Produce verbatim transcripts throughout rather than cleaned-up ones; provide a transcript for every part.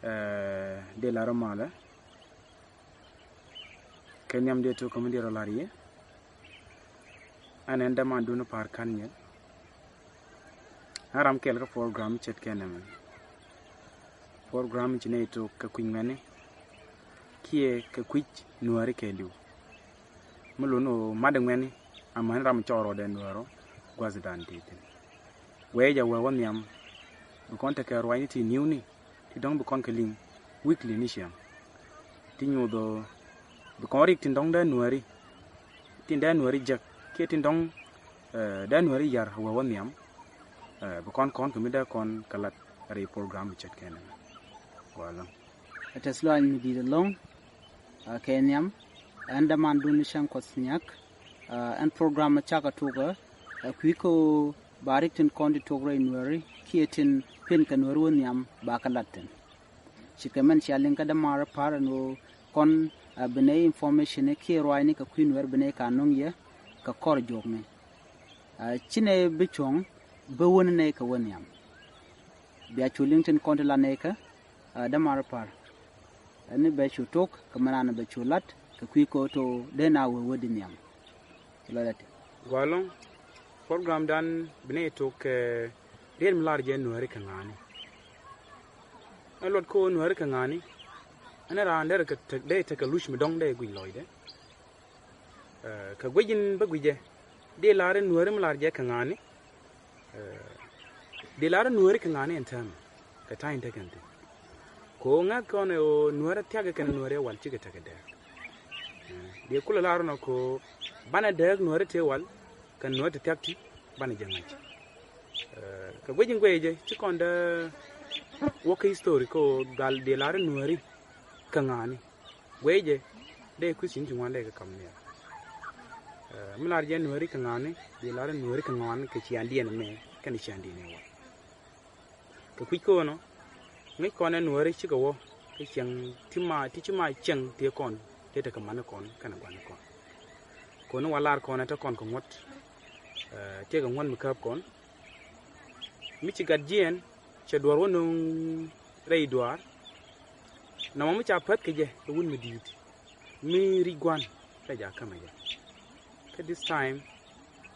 Dee lar ɔ malɛ kɛ nhiam dee tok kɛ mi dee rɔ lar yɛ. Ɛn ɛn däman dun pa̱a̱r ka̱n nyɛ. Ɛn ram kɛl kä program ce̱tkɛ nɛmɛ. Program ci nɛy tok kɛ kui̱ny ŋuɛ̈ni kiɛ kɛ kui̱c nuääri kɛɛliw. Mi lun ɣöö mat ŋuɛ̈ni amäni ram cɔɔr rɔɔdɛ nuäärä gua̱thdan ti thi̱n. Wee jɛ wee wä nhiam bi kɔn tekɛ ruacni ti ni̱wni ti dɔ̱ŋ bi kɔn kɛ liŋ weekly ni ciaŋ. Ti nyuuth ɣöö bi kɔn rik tin dɔ̱ŋ dee nuääri tin dee nuääri jek kiɛ tin dɔ̱ŋ dee nuääri yar wee wä nhiam. Bi kɔn kɔn kɛ mi dee kɔn kɛ lat rɛy program bi ce̱tkɛ nɛmɛ. Gua̱a̱lä. Ɛ tɛth luaany mi di̱i̱t ɛlɔ̱ŋ. Kɛ nhiam ɛn däman dun cäŋ kuɔth nhiak. Ɛn program cakɛ tok ɛ kui̱ kä ba rik tin kɔn ti tok rɛy nuääri kiɛ tin pin kɛ nuääri wä nhiam ba kɛ lat thi̱n. Cikɛ mɛn cia liŋ kä däman rɔ pa̱a̱r ɛn ɣöö kɔn bi nɛy information kiɛ ruaacni kɛ kui̱ nuääri bi nɛy ka nöŋ yɛ kɛ kɔr juɔkni. Ci nɛy bi cuɔ̱ŋ bi wä ni nɛy kɛ wä nhiam. Bia cu liŋ tin kɔn ti la nɛy kä däman rɔ pa̱a̱r. Ɛn ni bɛ cu tok kɛ mɛn an bɛ cu lat kɛ kui̱ ko̱o̱t ɔ dee na wee wä di nhiam. Lɔcdä ti gua̱a̱lä. Program dan bi nɛy tok kɛ riet mi lar jɛ nuääri kɛ ŋa̱a̱ni. Ɛn luɔt ko̱o̱t nuääri kɛ ŋa̱a̱ni. Ɛn raan dee tekɛ luc mi dɔ̱ŋ dee guic lɔcdɛ. Kɛ guic in bä guicɛ dee lar in nuääri mi lar jɛ kɛ ŋa̱a̱ni. Dee lar in nuääri kɛ ŋa̱a̱ni ɛn täämɛ kɛ ta̱a̱ in tekɛn thi̱n. Ko̱ ŋäth kɔn ɛ ɣöö nuäärä thia̱kɛ kɛn nuäärä wal cikɛ tekɛ dääk. Dee kulɛ lar nɔ ko̱ banɛ dääk nuäärä tëë wal kɛn nuäärä ti thia̱k ti banɛ jɛ ŋa̱c. Kɛ guec in guecɛ ci kɔn dee wä kä history ko̱ gal dee lar nuääri kɛ ŋa̱a̱ni. Guecɛ dee question ti ŋuan dee kɛ kam ni. Mi lar jɛ nuääri kɛ ŋa̱a̱ni dee lar nuääri kɛ ŋa̱a̱ni kɛ ciandiɛn mɛ kɛn ciandiɛn ɛ wal. Kɛ kui̱c ko̱o̱nɔ ŋäc kɔn ɛ nuääri cikɛ wä kä cieŋ ti ma ti ci ma cieŋ ti kɔn ti tekɛ mani kɔn kɛnɛ gua̱ni kɔn. Ko̱ni wa lar kɔn ɛ te kɔn kɛ ŋuɔ̱t. Tiekɛ ŋuɔ̱t mi käp kɔn mi ci gat jiɛn cɛ duɔ̱ɔ̱r wä no̱o̱ŋ rɛy duaar. Nɔmɔ mi ca päth kɛ jɛ ɛ wut mi di̱i̱t mi ric gua̱n rɛy jakä mɛ jɛ. Kä this time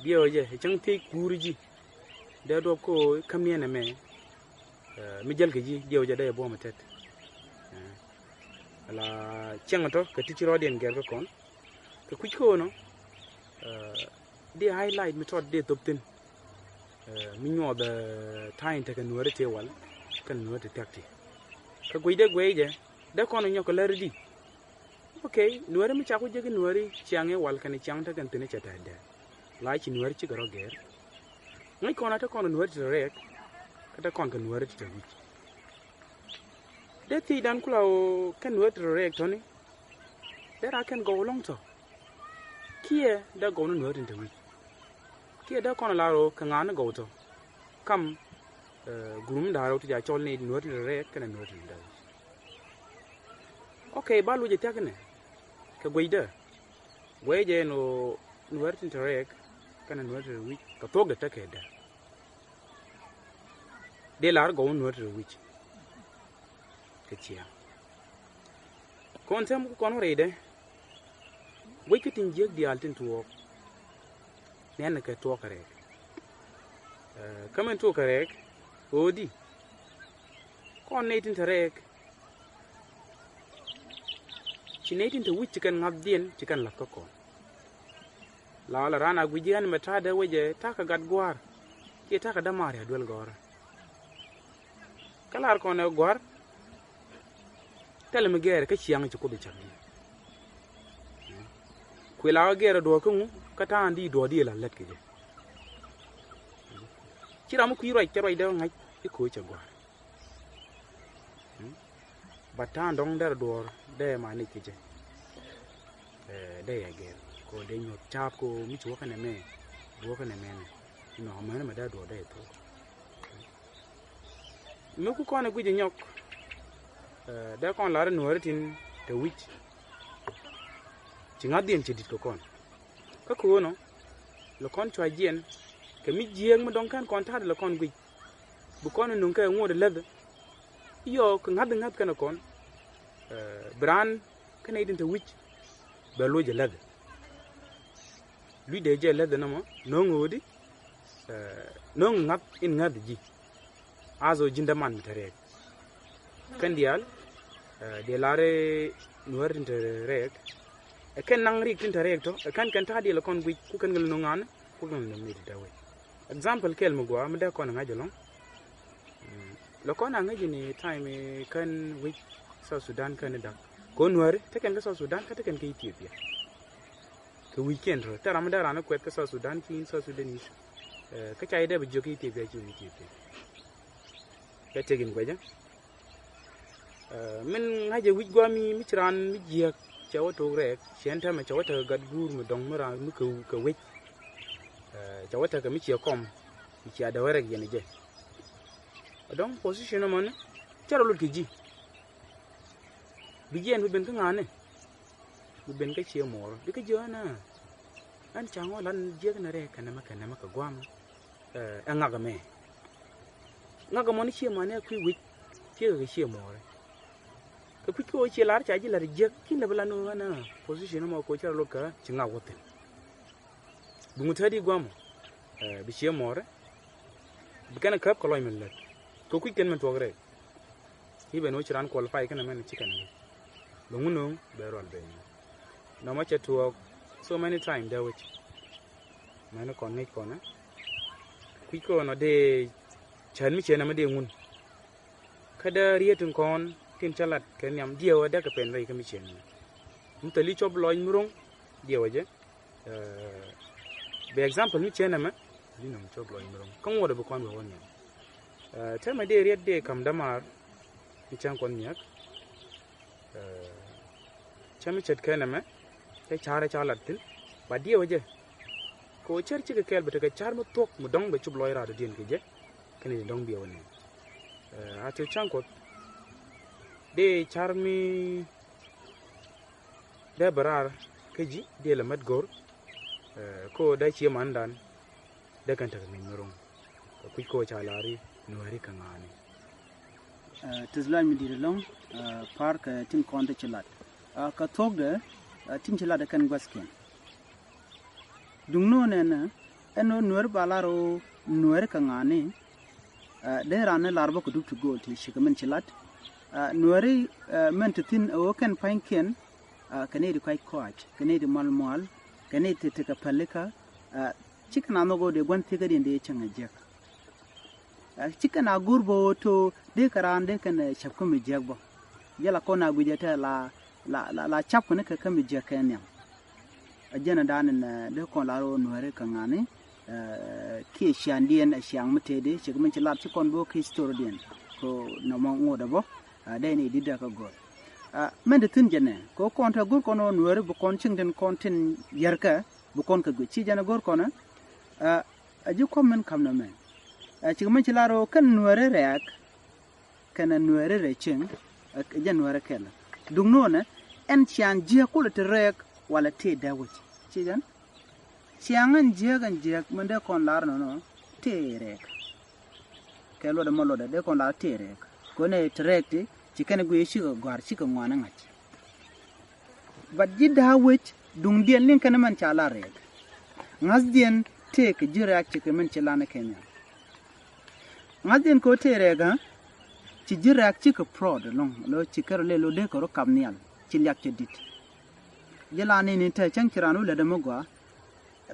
diɛw jɛ ɛ cäŋ thiec kuuri ji̱ dee duɔp ko käm niɛn ɛmɛ. Mi jäl kɛ ji̱ diɛw jɛ dee ɛ buɔ̱m ɛ tɛt. Ala cäŋ ɛ tɔ kɛ ti ci rɔɔdiɛn gɛr kä kɔn. Kɛ kui̱c ko̱o̱nɔ di highlight mi tɔt di thop thin. Mi nyuɔth ta̱a̱ in tekɛ nuääri ti wal kɛn nuääri ti thiak ti. Kɛ guic dee guic jɛ dee kɔn nyɔk kɛ lär di. Ok, nuääri mi cak wä jek nuääri ciaŋ i̱ wal kɛn ciaŋ tekɛn thin i̱ cɛ tɛ̈tdɛ. La ci nuääri cikɛ rɔ gɛr. Ŋäc kɔn a te kɔn nuääri ti rɛɛk kä te kɔn kɛ nuääri ti te wi̱c. Dee thiecdan kula ɣöö kɛn nuääri ti rɔ rɛɛk tɔ̱ni. Dee raa kɛn gɔw lɔ̱ŋ tɔ kiɛ dee gɔw ni nuääri tin te wi̱c. Kiɛ dee kɔn lar ɣöö kɛ ŋa̱a̱n ni gɔw tɔ kam. Gurum da̱a̱r ɣöö ti ca cɔl ni nuääri tin te rɛɛk kɛnɛ nuääri tin te wi̱c. Ok, ba luc ɛ thia̱k inɛ kɛ guecdä. Guecɛ jɛ ɛn ɣöö nuääri tin te rɛɛk kɛnɛ nuääri tin te wi̱c kɛ thuɔ̱kdɛ tekɛ däk. Dee lar gɔw nuääri tin te wi̱c kɛ ciaŋ. Kɔn thɛm ku kɔn wä rɛydɛ guec kä tin jiäk diaal tin tuɔɔk. Nɛn kɛ tuɔɔk kɛ rɛɛk. Kä min tuɔɔk kɛ rɛɛk ɣöö di kɔn nɛy tin te rɛɛk. Ci nɛy tin te wi̱c ci kɛn ŋa̱thdiɛn ci kɛn la̱th kä kɔn. La wala raan a gui̱c ji̱ ɣän mɛ ta̱a̱dɛ wecɛ ta̱a̱ kɛ gat gua̱a̱r kiɛ ta̱a̱ kɛ dämaari a duel gɔ̱rä. Kä lar kɔn ɛ gua̱a̱r thilɛ mi gɛɛr kä ciaŋ ci Kuoth cak ji̱. Kuël a wä gɛɛr ɛ duɔ̱ɔ̱r kä ŋu kä ta̱a̱ di duɔ̱ɔ̱r di ɛ la̱th lät kɛ jɛ. Ci ram mi kui̱ ruac cɛ ruac dee wä ŋa̱c i̱ ko̱o̱c cɛ gua̱a̱r. But ta̱a̱ dɔ̱ŋ derɛ duɔ̱ɔ̱r dee ma nec kɛ jɛ. Dee yɛ gɛr ko dee nyuɔ̱th ca̱a̱p ko mi ci wä kɛnɛ mɛ duɔ̱ɔ̱r kɛnɛ mɛ nɛ inɔ mɛnɛ mɛ dee duɔ̱ɔ̱r dee yɛ thok. Mi ku kɔn ɛ guic ɛ nyɔk dee kɔn lar ɛ nuɔ̱ɔ̱ri tin te wi̱c. Ci ŋa̱thdiɛn ci di̱t kɛ kɔn. Kä ko̱o̱nɔ lɛ kɔn cua jiɛn kɛ mi jiääk mi dɔ̱ŋ kɛn kɔn ta̱a̱dɛ lɛ kɔn guic. Bi kɔn nuŋ kɛ ŋuɔ̱t läth. Yɔ kɛ ŋa̱th ŋa̱th kɛnɛ kɔn bi raan kɛnɛ itin te wi̱c bɛ loc ɛ läth. Lui̱c dee jɛ läth nɔmɔ no̱o̱ŋ ɣöödi no̱o̱ŋ ŋa̱th in ŋa̱th ji̱. Aso ji̱n däman mi te rɛɛk kɛn diaal. Diɛ lar nuäär tin te rɛɛk ɛ kɛn naŋ rik tin te rɛɛk tɔ ɛ kɛn kɛn ta̱a̱ diɛl ɛ kɔn guic ku kɛn kɛn no̱o̱ŋ ŋa̱n ku kɛn kɛn mi ti te wec. Example kɛɛl mi gua̱a̱ mi dee kɔn ɛ ŋa̱c ɛlɔ̱ŋ. Lɔ kɔn a ŋäc ni time kän wi̱c South Sudan kän ni da̱k. Kɛ nuääri tekɛn kä South Sudan kä tekɛn kä Ethiopia. Kɛ wi̱c kiɛn rɔ te ram mi dee ran kuɛth kä South Sudan ki̱n South Sudanese. Kä ca yi dee bi jiök kä Ethiopia ci wi̱c Ethiopia. Kɛ tek in guɛcä. Min ŋa̱cɛ wi̱c guami mi ci ran mi jiäk cɛ wä tok rɛɛk ciɛn tɛmɛ cɛ wä tekɛ gat guur mi dɔŋ mi ran mi kɛ wec. Cɛ wä tekɛ mi ciɛ kɔm mi ciɛ dee wä rɛk yɛn jɛ. Dɔŋ position mɔni cɛ rɔ lut kɛ ji̱. Bi jiɛn bi ben kä ŋa̱ni bi ben kä ciɛ muɔɔr bi kä jiɛ ɣän ɣän ca ŋɔ lan jiɛk ni rɛɛ kɛ nɛmɛ kɛ nɛmɛ kɛ guam. Ɛ ŋak ɛmɛ ŋak ɛmɔni ciɛ mani a kui̱ wi̱c. Ciɛ kɛ ciɛ muɔɔri kɛ kui̱c kɛ ɣöö ciɛ lar ca ji̱ lar jiɛk ki̱n lɛ bi lan ɣän ɣän position mɔ kɛ ɣöö cɛ rɔ lut kɛ ci ŋak wä thi̱n. Bi ŋut tädi guamɔ bi ciɛ mɔɔrɛ bi kɛn a käp kɛ lɔc min lät kɛ kui̱c kɛn min tuɔk rɛk. I̱ ben wä ci ran qualify kɛn a mɛn ci kɛn a mɛn bɛ ŋun no̱o̱ŋ bɛ rual bɛ nɔmɔ cɛ tuɔɔk. So many time dee wec mɛn kɔn ŋic kɔn kui̱c kɔn a dee cän mi cien a mɛ dee ŋun. Kä dee riet in kɔn tin cä lat kɛ nhiam diɛw a dee kɛ pen rɛy kä mi cien a mɛ mi thil i̱ cop lɔc mi ro̱ŋ diɛw a jɛ. Bi example mi cien ɛmɛ bi nɔŋ cop lɔc mi ro̱ŋ kä ŋuɔt bi kɔn wek wä niɛm. Tɛmɛ dee riet dee kam dämaar mi cäŋ kɔn miäk. Cä mi ce̱tkɛ nɛmɛ cä ca̱r ca lat thi̱n ba diɛw jɛ. Kɛ ɣöö cär cikɛ kɛɛl bi tekɛ ca̱r mi thuɔ̱k mi dɔ̱ŋ bɛ cop lɔc raar dɔ̱diɛn kɛ jɛ. Kɛn i̱ dɔ̱ŋ biɛw nɛn a te cäŋ kuɔth dee ca̱r mi dee bɛ raar kä ji̱ dee lɛ mät go̱r. Kä dee cie mandan dee kɛn tekɛ ŋi̱ny mi ro̱ŋ kɛ kui̱c kä ca la̱ri nuääri kɛ ŋa̱a̱ni. Teth lɔac mi di̱t ɛlɔ̱ŋ. Pa̱r kɛ tin kɔn ti ci lat kɛ thuɔ̱kdɛ tin ci lat ɛ kɛn gua̱thkiɛn. Duŋ no̱o̱nɛ nɛ ɛn ɣöö nuääri ba lar ɣöö nuääri kɛ ŋa̱a̱ni. Dee ran ni lar bä kɛ dup ti go̱o̱l ti cikɛ min ci lat nuääri mɛn ti thi̱n ɛ ɣöö kɛn pa̱nykiɛn. Kɛ nɛy ti kɔac kɔac kɛ nɛy ti mual mual kɛ nɛy ti tekɛ pälikä. Cikɛ na nhɔk ɣöö dee gua̱n thiekädiɛn dee cäŋ ɛ jiäk. Cikɛ na go̱r bä ɣöö to̱ dee kɛ raan dee kɛn cäp kä mi jiäk bä. Jɛ la kɔn a guic ɛ tɛ la la la cap kɛn kɛ kä mi jiäk kɛ nhiam. A jɛn a dan in dee kɔn la rɔ nuääri kɛ ŋa̱ni. Kiɛ ciaŋdiɛn a ciaŋ mi tëëdi cik min ci lat ci kɔn bä ki historydiɛn. Kɛ nɔmɔ ŋot a bä a dee ni di̱t dee kɛ gɔr. Mɛn ti thi̱n jɛnɛ kɛ kɔn te go̱r kɔn ɔ nuääri bi kɔn cieŋ tin kɔn tin yärkɛ bi kɔn kɛ guic ci jɛn a go̱r kɔn. A ji̱ kuɔm min ka̱m nɔmɛ. Cik min ci lat rɔ kɛn nuääri rɛɛk. Kɛnɛ nuääri rɛy cieŋ ɛ jɛn nuäärä kɛl. Duŋ nuɔnɛ ɛn ciaŋ jiäk kulɛ ti rɛɛk walɛ ti dee wec. Ci jɛn ciaŋ ɛn jiäk ɛn jiäk min dee kɔn lar nɔnɔ ti rɛɛk. Kɛ luɔtdɛ mɔ luɔtdɛ dee kɔn lar ti rɛɛk. Kɔnɛ ti rɛɛk ti ci kɛn guiy cikɛ gɔ̱a̱r cikɛ ŋuan ɛ ŋa̱c. But ji̱ da̱a̱ wec duŋdiɛn liŋ kɛn mɛn ca lar rɛɛk. Ŋa̱thdiɛn tëëkɛ ji̱ rɛɛk cikɛ mɛn ci lan ɛ kɛn nhial. Ŋa̱thdiɛn kɛ ɣöö tëë rɛɛk ɣä ci ji̱ rɛɛk cikɛ prɔɔd ɛlɔ̱ŋ lɔ ci kärɛ lɛ lɔ dee kɛ rɔ kap nhial ci liak cɛ di̱t. Ji̱ la ni ni te cäŋ ci raan wä lätdɛ mi gɔaa.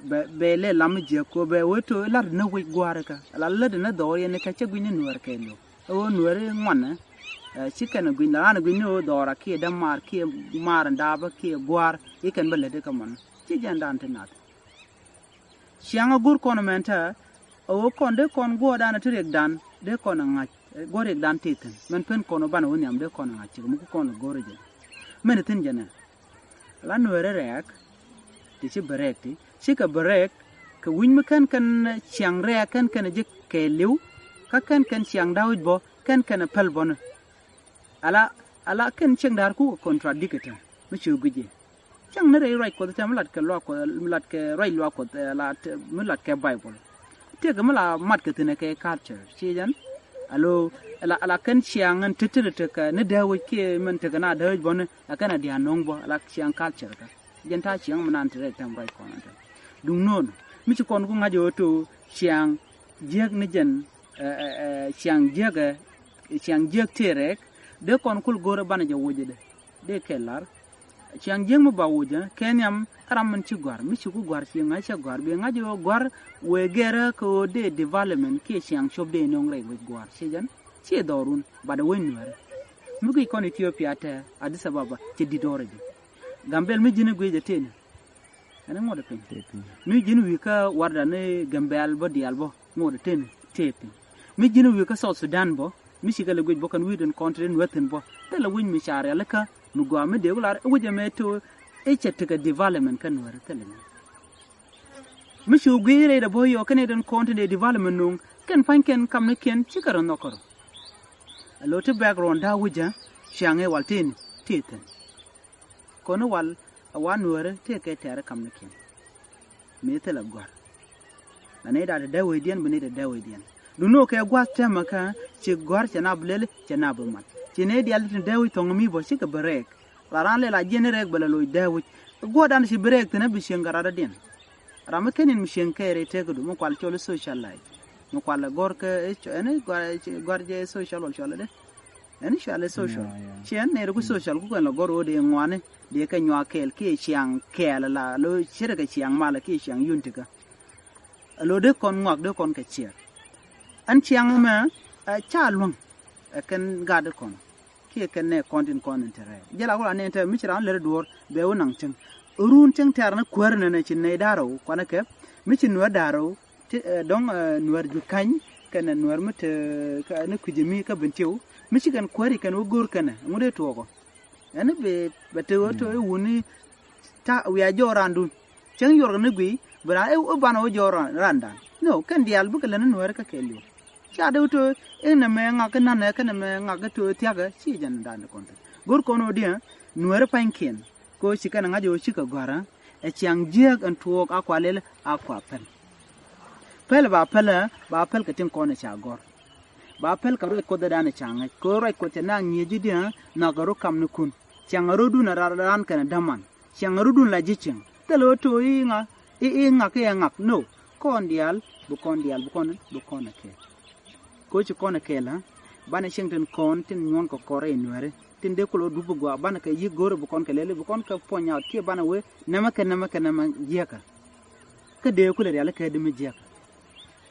Bɛ bɛ lɛ lam mi jiäk kɛ ɣöö bɛ wee to̱ lar ni wec gua̱a̱r kä la lät ni dhɔɔr yɛn kä cä gui̱ny ni nuäär kɛ lo̱. Ɛ ɣöö nuäär i̱ ŋuanɛ ci kɛn ɛ gui̱ny la raan ɛ gui̱ny ni ɣöö dhɔɔra kiɛ dämaar kiɛ maar in daapä kiɛ gua̱a̱r i̱ kɛn bä lät ikä mɔn ci jɛn daan ti nath. Ciaŋ a go̱r kɔn mɛn tɛ a ɣöö kɔn dee kɔn guɔ̱ɔ̱rdan ti riɛkdan dee kɔn a ŋa̱c guɔ̱r riɛkdan ti thi̱n mɛn pen kɔn wä banɛ wä nhiam dee kɔn a ŋa̱c cik mi ku kɔn lɛ go̱r jɛ. Mɛn thi̱n jɛ nɛ la nuɛɛri rɛɛk ti ci bɛ rɛɛk ti cikɛ bɛ rɛɛk kɛ wi̱ny mi kɛn kɛn ciaŋ rɛɛk kɛn kɛn ji̱ kɛɛliw. Kä kɛn kɛn ciaŋ da̱wec bɔ kɛn kɛn päl bɔni. Ala ala kɛn ciaŋ da̱a̱r kukɛ contradict tɛ mi ci guic jɛ. Cäŋ ni rɛy ruac Kuɔth tɛ mi lat kɛ luaak Kuɔth mi lat kɛ ruac luaak Kuɔth ɛ la mi lat kɛ Baibol. Tëëkɛ mi la mat kɛ thi̱n ɛ kɛ culture ci jɛn. Alo, ala, ala kɛn ciaŋ ɛn teteri tekɛ ni dee wec kiɛ mɛn tekɛ na dee wec bɔni, la kɛn a diaal no̱o̱ŋ bɔ, ala ciaŋ culture kä. Jɛn ta̱a̱ ciaŋ mi nan te rɛy tɛm ruac kɔn ɛn te. Duŋ no̱o̱n, mi ci kɔn ku ŋa̱c ɣöö to ciaŋ jiäk ni jɛn, ɛ, ɛ, ɛ, ciaŋ jiäk, ɛ, ciaŋ jiäk tëë rɛɛk, dee kɔn kul go̱rɛ banɛ jɛ wocɛ dee. Dee kɛ lar. Ciaŋ jiäk mi ba wocɛ, kɛ nhiam ram min ci gɔ̱a̱r, mi ci ku gɔ̱a̱r ci ŋa̱c cɛ gɔ̱a̱r, bi ŋa̱c ɣöö gɔ̱a̱r wëë gɛrä kɛ ɣöö dee development kiɛ ciaŋ cop dee no̱o̱ŋ rɛy wec gɔ̱a̱r, ci jɛn, ci dhɔrun, bat ɛ wec nuɛɛrä. Mi guic kɔn Ethiopia tɛ, Addis Ababa, ci di̱t already. Gambel mi ji̱n i̱ guic ɛ tëëni. Ɛn i̱ ŋuɔt ɛ piny. Mi ji̱n wi̱i̱ kä warda ni Gambel bä diaal bä ŋuɔt ɛ tëëni tëë piny. Mi ji̱n wi̱i̱ kä South Sudan bä, mi cikɛ lɛ guic bä kɛn wi̱i̱ den kɔn te den wethin bä. Thilɛ wi̱c mi ca rialikä mi gɔaa mi dee ku lar i̱ wi̱c ɛmɛ to i̱ cɛ tekɛ development kä nuɛɛri thilɛ mi. Mi cu gui̱i̱ rɛy dɛ bä yɔ kɛn i̱ den kɔn te dee development no̱o̱ŋ kɛn pa̱nykiɛn kamnikiɛn cikɛ rɔ nhɔk kärɔ. Alo ti background da̱a̱ wi̱cä ciaŋ i̱ wal tëëni tëë thi̱n. Kɔn i̱ wal a wa nuäärä tëë kɛ tɛ̈rä kamnikiɛn. Mi thilɛ gɔ̱a̱r. La nɛy da̱a̱ te dee wecdiɛn bi nɛy te dee wecdiɛn. Duŋni ɣöö kɛ gua̱th tɛmɛ kä ci gɔ̱a̱r cɛ nap lel cɛ nap bi mat. Ci nɛy diaal ti dee wec thɔŋ mi bä cikɛ bi rɛɛk. La raan lel a jiɛn i̱ rɛɛk bɛ la loc dee wec. Guɔ̱ɔ̱rdan ci bi rɛɛk thi̱n a bi cieŋ kɛ radɔ̱diɛn. Ram mi ken in mi cieŋ kɛɛr i̱ tëëkdu mi kual cɔl i̱ socialite. Mi kual i̱ gɔ̱r kɛ i̱ cɔ-, ɛn i̱ gɔ̱r, gɔ̱r jɛ social wal cɔl i̱ dee. Ɛn i̱ cɔal i̱ social. Yeah, yeah. Ciɛn nɛy rɛ ku social ku kɛn la gɔ̱r ɣöö dee ŋuani dee kɛ nyuak kɛɛl kiɛ ciaŋ kɛɛl la lo ce̱tkɛ ciaŋ malä kiɛ ciaŋ yuntikä. Alo dee kɔn ŋuak dee kɔn kɛ ciɛɛr. Ɛn ciaŋ ɛmɛ ɛ ca luäŋ ɛ kɛn gat dee kɔn. Kiɛ kɛn nɛ kɔn tin kɔn in te rɛɛ. Jɛ la ku la nɛn te mi ci raan lɛr duɔ̱ɔ̱r bɛ wä naŋ cäŋ. Run cäŋ tɛ̈r ni kuäär nɛn ci nɛy da̱rɛw kuanɛ kɛ mi ci nuäär da̱rɛw ti, ɛ, dɔ̱ŋ, ɛ, nuäär juut ka̱ny kɛnɛ nuäär mi te kä ni kui̱ci mi kä Bentiu mi ci kɛn kuäär i̱ kɛn wä go̱o̱r kɛnɛ ŋut dee tuɔɔkɔ. Ɛn i̱ bɛ, bɛ te wä te wä i̱ wuni ta̱ wiaa jɔɔk raandun. Cäŋ yuɔrkɛ ni guiy bi raan i̱, i̱ banɛ wä jɔɔk raan, raandan. No, kɛn diaal bikɛ lät ni nuäär kä kɛɛliw. Ca dee wä te wä i̱ nɛmɛ ŋak i̱ nanɛ kä nɛmɛ ŋak i̱ te wä thia̱kɛ ci jɛn dan kɔn te. Go̱r kɔn wä diɛ nuäär i̱ pa̱nykiɛn. Kɛ ɣöö ci kɛn ɛ ŋa̱c ɣöö cikɛ gɔ̱a̱rä ɛ ciaŋ jiääk ɛn tuɔɔk a kua lɛl a kua päl. Päl ba päl ɛ ba päl kɛ tin kɔn ɛ ca gɔ̱r. Ba päl kɛ ruac kuoth ɛ dan ɛ ca ŋäc kɛ ɣöö ruac kuoth cɛ na ŋi̱eec ji̱ diɛ nhɔakɛ rɔ kamnikun. Ciaŋ ɛ rɔ̱dun ɛ rar ran kɛnɛ däman. Ciaŋ ɛ rɔ̱dun la ji̱ cieŋ thilɛ ɣöö to̱o̱ i̱ ŋa i̱, i̱ ŋak i̱ ɛ ŋak. No. Kɔn diaal bi kɔn diaal bi kɔn bi kɔn ɛ kɛɛl. Kɛ ɣöö ci kɔn ɛ kɛɛl ɛ banɛ cieŋ tin kɔn tin nyuɔ̱n kɛ kɔr rɛy nuääri tin dee kulɛ wä dup bi gɔaa banɛ kɛ yi̱k go̱o̱rɛ bi kɔn kɛ lɛli bi kɔn kɛ puɔ̱ny out kiɛ banɛ wee nɛmɛ kɛ nɛmɛ kɛ nɛmɛ jiäkä. Kä dee kulɛ riali kɛ di mi jiäkä.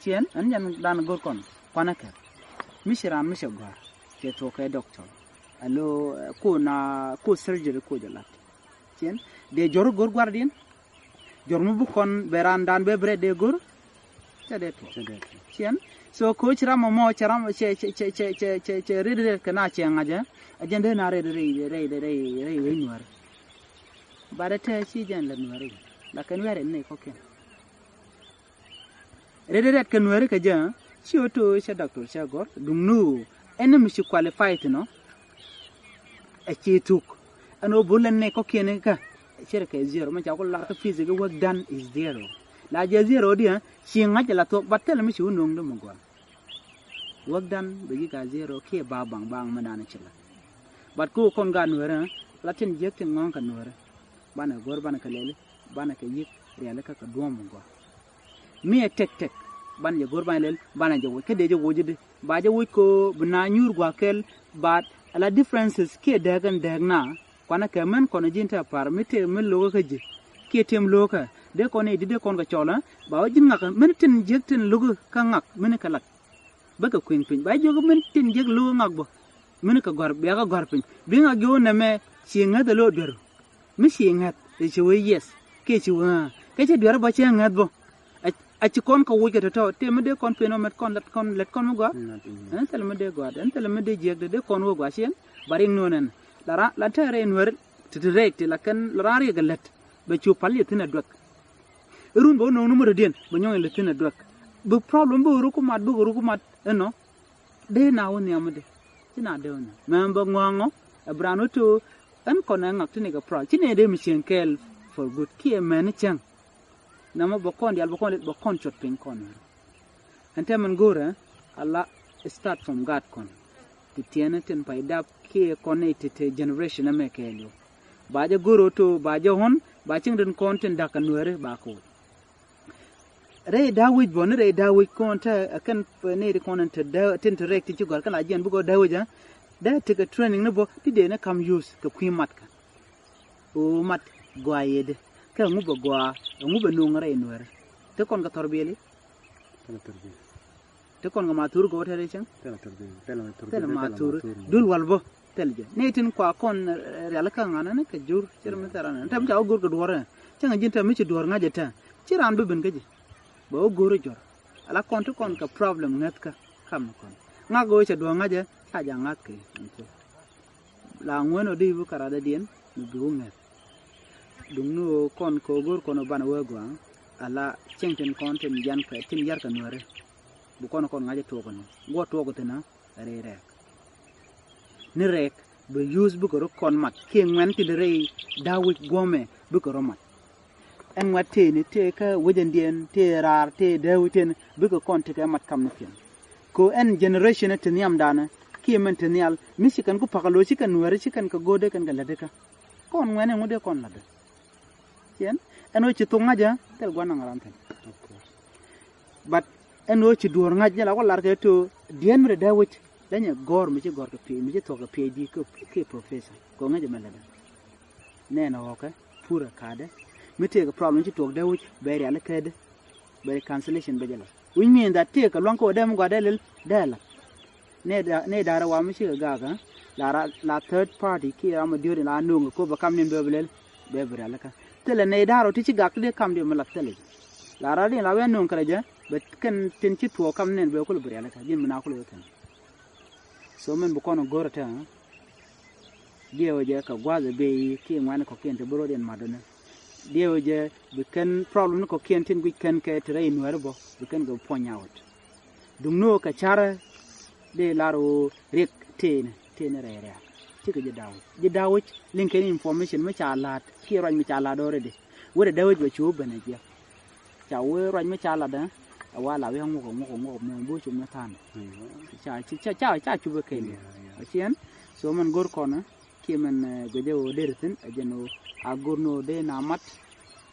Ciɛn ɛn jɛn dan go̱o̱r kɔn kuanɛ kɛ mi ci raan mi cɛ gɔ̱a̱r cɛ thuɔ̱k kɛ doctor. Alo, eh, ko na ko surgery ko jɛ lat. Ciɛn dee jɔr go̱o̱r gua̱rdiɛn. Jɔr mi bi kɔn bɛ raandan bɛ bi rɛt dee go̱r. Cɛ dee tuɔɔk. Cɛ dee tuɔɔk. Ciɛn. So koc ram mɔ cɛ ram cɛ, cɛ, cɛ red red kɛ na cɛ ŋa̱cä. A jɛn dee na red red red red red wec nuäär. Ba dee tɛ ci jɛn lɛ nuäär i̱ la kɛn wi̱i̱ red ni kɔkiɛn. Red red kɛ nuäär kɛ jɛ. Ci ɣöö to̱ cɛ doctor cɛ gɔ̱r duŋ ni ɣöö ɛn mi ci qualify thin ɔ. Ɛ ci thuk ɛn ɣöö bul ɛn ni kɔkiɛn ikä. Cɛ rɛ kɛ zero mɛ ca ku lar kä physics work done is zero. La jɛ zero diɛ ci ŋa̱c la thok bat thilɛ mi ci wä no̱o̱ŋ di mi gɔaa. Work done bɛ ji̱ ka zero kiɛ ba baŋ baŋ mɛ dan ci la. Bat ko kɔn gaat nuäärä la tin jiäk tin ŋɔ̱ɔ̱ŋ kɛ nuäärä. Banɛ go̱r banɛ kɛ lɛli banɛ kɛ yi̱k rialikä kɛ duɔ̱ɔ̱m mi gɔaa. Mi ɛ tɛk tɛk banɛ jɛ go̱r banɛ lɛl banɛ jɛ woc kä dee jɛ woc di ba jɛ woc ko bi na nyuur gua̱a̱k kɛl. Bat ala differences kiɛ dääk ɛn dääk na kuanɛ kɛ mɛn kɔn ji̱n te a pa̱r mi tëë mi lo̱kä kä ji̱ kiɛ tëë mi lo̱kä dee kɔn i̱ di dee kɔn kɛ cɔl ɛ ba wä ji̱n ŋak mɛn tin jiäk tin lo̱kä kä ŋak mɛn kɛ lat. Bä kɛ kueŋ piny ba jiök min tin jiäk lo̱k ŋak bä. Min kɛ gɔ̱r bia kɛ gɔ̱r piny bi ŋak jiök nɛmɛ ci ŋäth ɛ lo̱k duer. Mi ci ŋäth ɛ ci wee yes kiɛ ci wee ŋa̱a̱ kɛ ci duer bä cɛ ŋäth bä. A ci kɔn kɛ woc kɛ tɔ̱tɔ̱ tëë mi dee kɔn pen ɔ mɛt kɔn lɛt kɔn lɛt kɔn mi gɔaa. Ɛn thilɛ mi dee gɔaa ɛn thilɛ mi dee jiäk dee dee kɔn wee gɔaa ciɛn. Ba riŋ nuɔ̱n ɛn la ran la tɛɛr ɛn wee ti ti rɛɛk ti la kɛn la ran riɛk ɛ lɛt. Bɛ cu pal yɛ thi̱n ɛ duäk. Irun bä wä no̱o̱ŋ ni mot diɛn bä nyɔŋ ilɛ thi̱n ɛ duäk. Bi problem bi wä ruk mat bi wä ruk mat ɛnɔ. Dee na wä nhiam mi dee ci na dee wä nhiam mɛ bä ŋɔaŋɔ. Ɛ bi raan wä to ɛn kɔn ɛ ŋak ti ni kɛ problem ci ni dee mi cieŋ kɛɛl for good kiɛ mɛni cäŋ. Nɛ mɔ bä kɔn dial bä kɔn bä kɔn cot piny kɔn. Ɛn tɛ min go̱rɛ ala Start from God kɔn. Ti tiɛni tin pay dap kiɛ kɔn ni ti ti generation ɛmɛ kɛɛliw. Ba jɛ goro to ba jɛ hon ba cieŋ din kɔn tin dak kɛ nuɛri ba kɛ wec. Rɛy daa wec bɔ ni rɛy daa wec kɔn te ɛ kɛn ni ri kɔn tin te rɛk ti ci gɔr kɛn a jiɛn bi gɔ daa wec ɛ. Dee ti kɛ training ni bɔ ti dee ni kam use kɛ kui̱ mat kɛ. O mat gɔaa yedi kɛ ŋu bɛ gɔaa ɛ ŋu bɛ nuŋ rɛy nuɛri. Ti kɔn kɛ thɔr biɛli. Ti kɔn kɛ ma thur gɔɔ tɛrɛ cɛŋ. Thilɛ ma thur dul wal bä. Thil jɛ ni tin kua kɔn rialikä ŋanä ni kɛ jur cir mi thɛrɛ ni tɛm ca wä go̱r kɛ duɔrɛ. Cäŋ ji̱n tɛm mi ci duɔr ŋa̱c jɛ tɛ ci ran bi ben kä ji̱. Bɛ wä go̱r jɔr ala kɔn ti kɔn kɛ problem ŋäthkä. Kam ni kɔn ŋak gɔɔ cɛ duɔr ŋa̱c jɛ ca ja ŋa̱th kɛ. La ŋuɛn ɔ di bi kɛ radadiɛn mi bi wä ŋäth. Duŋni ɣöö kɔn kɛ ɣöö go̱r kɔn ɣöö banɛ wee gɔaa ala cieŋ tin kɔn tin yan kɛ tin yar kɛ nuɛri. Bi kɔn kɔn ŋa̱c ɛ tuɔk ni guɔ tuɔk thin ɛ rɛy rɛɛk. Ni rɛɛk bi yuth bikɛ rɔ kɔn mat kiɛ ŋuɛn tin rɛy da̱a̱ wi̱c guɔ̱mɛ bikɛ rɔ mat. Ɛn ŋuɛt tëëni tëë kä wecändiɛn tëë raar tëë dee wec tëëni bikɛ kɔn tekɛ mat kam ni piɛn. Kɛ ɛn generation ti nhiamdanɛ kiɛ mɛn ti nhial mi ci kɛn ku pakä lo̱c ci kɛn nuɛɛri ci kɛn kɛ go̱o̱dɛ kɛn kɛ lätdɛ kä. Kɔn ŋuɛn ɛŋu dee kɔn lätdɛ. Ciɛn ɛn ɣöö ci thok ŋa̱cä thil gua̱n naŋ ran thi̱n. But ɛn ɣöö ci duɔ̱ɔ̱r ŋa̱c jɛ la wä lar kɛ to diɛn mi rɛ dee wec. Leny ɛ gɔ̱r mi ci gɔ̱r kɛ P H D mi ci thuɔ̱k kɛ P H D kɛ professor kɛ ŋäc ɛmɛ lätdɛ. Nɛn ɛ ɣɔ̱kɛ purɛ ka̱dɛ mi tëëkɛ problem ci tuɔɔk dee wec bɛ rialikädɛ. Bɛ reconciliation bɛ jɛ la which mean that tëëkɛ lua̱ŋ kɛ wä dee mi gɔaa dee lil dee la. Nɛ da̱rɛ wa mi cikɛ gakä la third party kiɛ ram mi diööri la no̱o̱ŋ kɛ ko̱p bɛ kam ni bɛ bi lil bɛ bi rialikä. Thilɛ nɛ da̱rɛ ti ci gak ti dee kam diɛ mi la thilɛ jɛ la rat in la wee no̱o̱ŋ kɛ rɛ jɛ. Bɛ kɛn tin ci tuɔɔk kam nɛn bɛ kul bi rialikä ji̱n mi na kul wee kɛn. So min bi kɔn go̱rä tɛ diɛwä jɛ kɛ gua̱a̱th ɛ bee kiɛ ŋuani kɔkiɛn ti bi ro̱diɛn matdä ni. Diɛwä jɛ bi kɛn problem ni kɔkiɛn tin guic kɛn kɛ ti rɛy nuɛɛri bɔ bi kɛn kɛ puɔ̱ny awät. Duŋni wä kɛ carɛ dee lar wä riɛk tëëni tëëni rɛy rɛ̈ɛ̈k. Cikɛ ji̱ da̱wäc ji̱ da̱wäc liŋ kɛn information mi ca la̱a̱t kiɛ ruac mi ca la̱a̱t already. Wä dee da̱wäc bɛ cu ben ɛ jiɛk. Ca wee ruac mi ca latdä ɛ wa la wi̱i̱ aŋuk aŋuk aŋuk mi bi wä cum ni tha̱a̱n. Ca ca ca ca cup ɛ kɛn. Aciɛn so mɛn go̱r kɔn kiɛ mɛn guecä ɣöö dee ri thi̱n ɛ jɛn ɣöö a go̱r ni ɣöö dee na mat.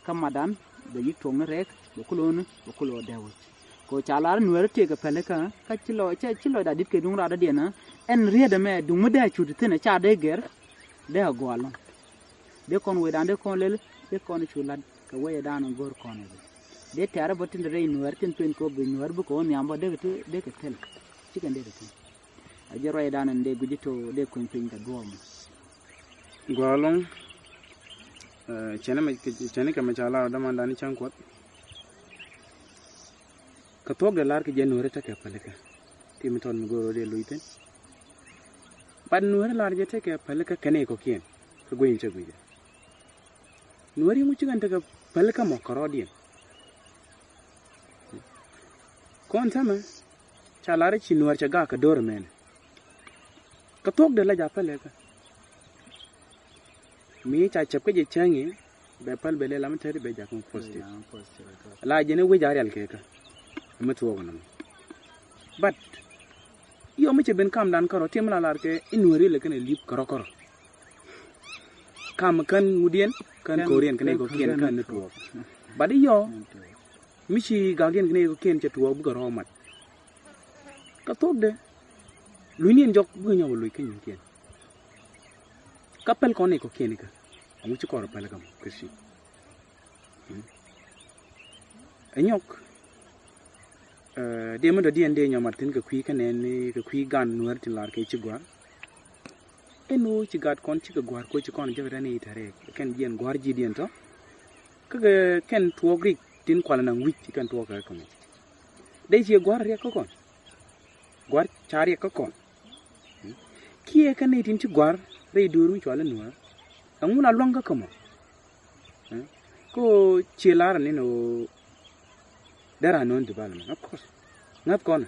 Kä matdan bɛ yi̱k tuɔ̱ŋ ni rɛɛk bɛ kuloni bɛ kulɔ dee wec. Kɛ ɣöö ca lar nueeri tëëkɛ pälikä kä ci lɔ ca ci lɔcda di̱t kɛ duŋ raadädiɛn. Ɛn rietdɛ mɛ duŋ mi dee a cut thi̱n ɛ ca dee gɛr dee a gɔaa ɛlɔ̱ŋ. Dee kɔn wecdan dee kɔn lel dee kɔn cu lat kɛ wecdan go̱r kɔn i̱ dee tɛ̈rä bä tin rɛy nuɛɛr tin tueny kɛ wä bi nuɛɛr bikɛ wä nhiam bä dee kɛ thil. Cikɛn dee kɛ thil. A ji̱ ruacdan in dee gui̱ci to dee kueny piny kɛ duɔɔm. Gua̱a̱ ɛlɔ̱ŋ. Cɛn kɛ mɛ ca lar ɔ dämandan i̱ cäŋ kuɔth. Kɛ thuɔ̱k dee lar kɛ jɛ nueeri tekɛ pälikä. Ti mi tɔt mi go̱o̱r ɔ dee luc thi̱n. Bat nueeri lar jɛ tekɛ pälikä kɛn i̱ kɔ̱kiɛn. Kɛ gui̱ny cɛ gui̱cɛ. Nuäär yäŋ wi̱c ci kɛn tekɛ pälikä mɔ kɛ rɔɔdiɛn. Kɔn täämɛ ca lar i̱ ci nuäär cɛ gak kɛ do̱r mɛnɛ. Kɛ thuɔ̱k dee la ja̱ pälikä. Mi ca cäp kä jɛ cäŋ i̱ bɛ päl bɛ lɛ lam i̱ tɛt i̱ bɛ ja̱ kɛ mɔ positive. La jɛn i̱ wi̱c a rial kɛ kä. Ɛmɛ thuɔ̱k ɛnɔmɔ. But yɔ mi cɛ ben kamdan kärɔ tiɛm mi la lar kɛ i̱ nuäär ilɛ kɛn ɛ li̱p kärɔ kärɔ. Kam kän ŋudiɛn kän koriɛn kän eko kiɛn kän ni tuɔɔk. Bat i̱ yɔ mi ci gak yɛn kän eko kiɛn cɛ tuɔɔk bikɛ rɔɔ mat. Kä thuɔ̱kdɛ lunyniɛn jɔk bikɛ nyɔk luc kä nyuŋkiɛn. Kä päl kɔn eko kiɛn ikä aŋu ci kɔr päl kä mɔ Christian. Ɛ nyɔk. Diɛ mi dɔ̱diɛn dee nyɔmat thi̱n kɛ kui̱ kä nɛn kɛ kui̱ gan nuäär tin lar kɛ ci gua̱a̱r. Ɛn ɣöö ci gat kɔn cikɛ gua̱a̱r kuɔ ci kɔn jek rɛn i̱ tɛrɛ kɛn jiɛn gua̱a̱r ji̱diɛn tɔ. Kä kɛ kɛn tuɔɔk rik tin kual naŋ wi̱c ci kɛn tuɔɔk kɛ kɛ mɔ. Dee ciɛ gua̱a̱r riɛk kä kɔn. Gua̱a̱r ca riɛk kä kɔn. Kiɛ kɛn i̱ tin ci gua̱a̱r rɛy do̱r mi cual i̱ nuäär. Ɛŋu la luaŋ kä kɛ mɔ. Ko ciɛ lar ni ni ɣöö there are no development of course. Ŋa̱th kɔn.